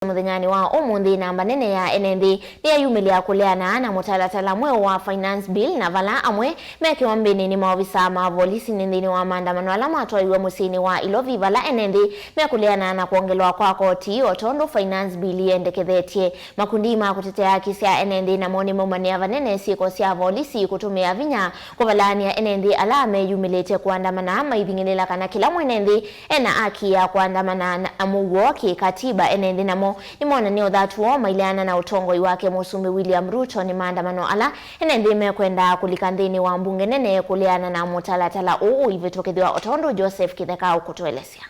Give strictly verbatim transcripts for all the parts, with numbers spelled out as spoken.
Mũthenyanĩ wa ũmũnthĩ, namba nene ya ene nthĩ nĩyeyumĩlya kũleana na mũtalatala mweũ wa Finance Bill, na vala amwe mekĩwa mbĩnĩ nĩ maovisa ma volisi nĩ nthĩnĩ wa maandamano ala matwaiwe mũsyĩnĩ wa Ilovi, vala ene nthĩ mekũleana na kwongelwa kwa koti o tondũ Finance Bill yendekethetye. Makundi ma kũtetea haki sya ene nthĩ namo nĩmaumanĩa vanene syĩko sya volisi kũtũmĩa vinya kũvalaanĩa ene nthĩ ala meyumĩlĩtye kũandamana, maithing'ĩlĩla kana kĩla mwene nthĩ ena haki ya kũandamana na mũuo kĩkatiba. Ene nthĩ namo nĩmonanie ũthatu woo maileana na ũtongoi wake Mũsumbĩ William Ruto. Nĩ maandamano ala ene nthĩ mekwenda kũlika nthĩnĩ wa mbunge nene kũleana na mũtalatala ũũ ũivĩtũkĩthw'a, o tondũ Joseph Kĩtheka ũkũtũelesya.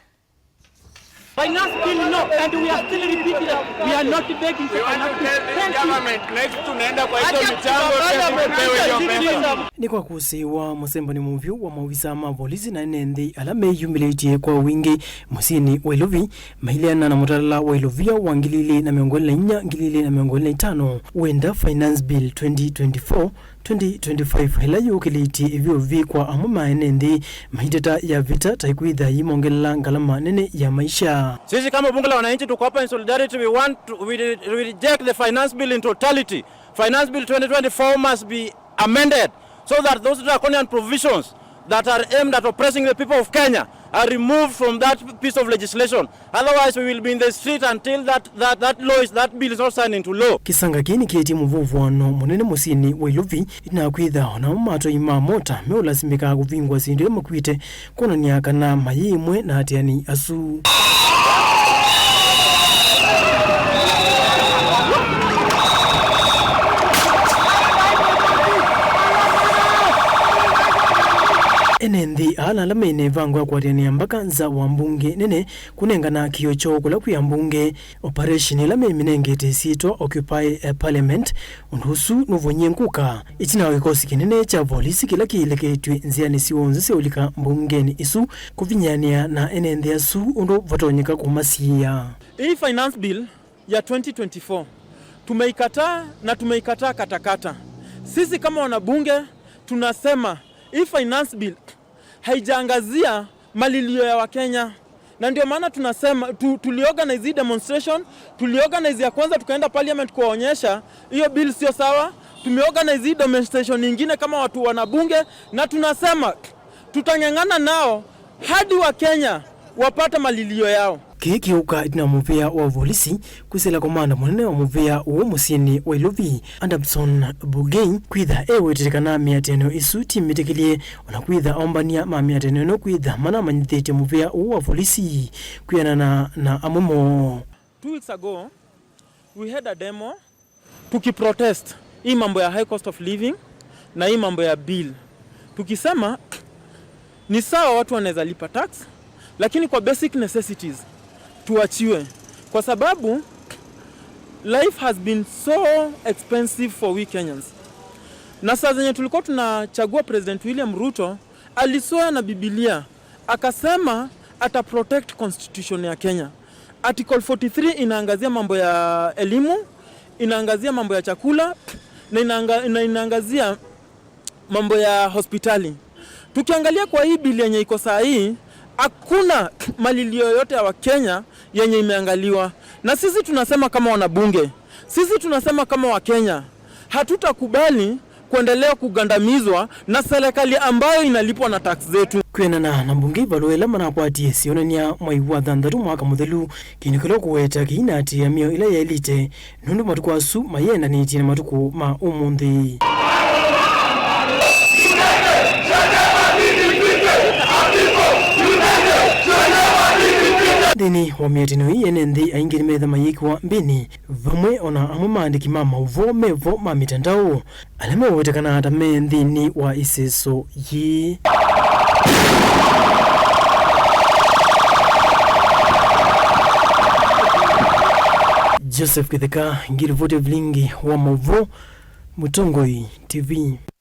Finance bill, no, and we are still repeating that we are not begging for finance bill. Thank you. Government next, tunaenda kwa hizo michango, pia tupewe hiyo pesa. Nĩ kwa kũsĩĩwa mũsembani mũvyũ wa maovisa ma volisi na ene nthĩ ala meyumĩlĩtye kwa wingĩ mũsyĩnĩ wa Ilovi, maileana na mũtalatala wa Ilovia wa ngili ilĩ na mĩongo ĩlĩ na inya, ngili ilĩ na mĩongo ĩlĩ na itano, wenda Finance Bill twenty twenty-four, twenty twenty-five, ĩla yũkĩlĩtye ĩvyũvi kwa amwe ma ene nthĩ maiteta ya vita ta ĩkwĩtha yĩmongelela ngalama nene ya maisha. Sisi kama bunge la wananchi tuko hapa in solidarity, we want to, we, we reject the finance bill in totality. Finance bill twenty twenty-four must be amended so that those draconian provisions that are aimed at oppressing the people of Kenya are removed from that piece of legislation. Otherwise, we will be in the street until that, that, that law is, that bill is not signed into law. Kĩsanga kĩĩ nĩkĩetie mũvũvũano mũnene mũsyĩnĩ wa Ilovi, ĩtina wa kwĩtha o namo matwai ma mota meũlasimĩka kũvingũa syĩndũ ila makuĩte kwonany'a kana mayĩ ĩmwe na ateani asu. Ene nthĩ aa na ala mena ĩvango ya kũatĩanĩa mbaka nza wa mbunge nene kũnengana kĩĩo kyoo kũla kwĩ ambunge, operation ĩla memĩnengete ĩsyĩtwa Occupy, eh, Parliament. Ũndũ ũsu nũvonyie ngũka ĩtina wa kĩkosi kĩnene kya volisi kĩla kĩileketw'e nzĩanĩ syonthe sya ũlika mbungenĩ ĩsu kũvinyĩanĩa na ene nthĩ asu ũndũ vatonyeka kũmasiĩĩa. Hii finance bill ya twenty twenty-four tumeikataa na tumeikataa katakata. Sisi kama wanabunge tunasema hii finance bill haijaangazia malilio ya Wakenya, na ndio maana tunasema tu, tuliorganize hii demonstration, tuliorganize ya kwanza, tukaenda parliament kuwaonyesha hiyo bill sio sawa. Tumeorganize hii demonstration nyingine kama watu wanabunge, na tunasema tutang'ang'ana nao hadi Wakenya wapate malilio yao. Kĩĩ kĩũka ĩtina wa mũvĩa wa volisi kwĩsĩla komanda mũnene wa mũvĩa ũũ mũsyĩnĩ wa Ilovi, Adamson Bugei, kwĩtha ewetete kana mĩatĩanĩo ĩsu ti mĩtĩkĩlye, o na kwĩtha ombania ma mĩatĩanĩo ĩno kwĩtha manamanyĩthĩtye mũvĩa ũũ wa volisi kwĩanana na amwe moo. Two weeks ago, we had a demo tukiprotest hii mambo ya high cost of living na hii mambo ya bill, tukisema ni sawa watu wanaweza lipa tax, lakini kwa basic necessities tuachiwe, kwa sababu life has been so expensive for we Kenyans. Na saa zenye tulikuwa tunachagua President William Ruto, aliswear na Biblia, akasema ata protect constitution ya Kenya. Article forty-three inaangazia mambo ya elimu, inaangazia mambo ya chakula, na inaanga-, ina-, inaangazia mambo ya hospitali. Tukiangalia kwa hii bill yenye iko saa hii, hakuna malilio yoyote ya Wakenya yenye imeangaliwa. Na sisi tunasema kama wanabunge, sisi tunasema kama Wakenya, hatutakubali kuendelea kugandamizwa na serikali ambayo inalipwa na tax zetu. Kwĩanana na mbunge, ivalũa ila manakwatie syonany'a mwai wa thanthatũ mwaka mũthelu, kĩndũ kĩla ũkũweta kĩinatĩĩa mĩao ĩla yaĩlĩte, nũndũ matukũ asu mayĩendanĩtye na matukũ ma ũmũnthĩ. Nthĩnĩ wa mĩatĩanĩo ĩĩ, ene nthĩ aingĩ nĩmetha mayĩkĩwa mbĩnĩ, vamwe o na amwe maandĩki ma maũvoo me vo ma mĩtandao ala meũwetekana ta me nthĩnĩ wa ĩseso yĩĩ. Joseph Kĩtheka, ngĩlivoti ya vilingi wa maũvoo, Mũtongoi T V.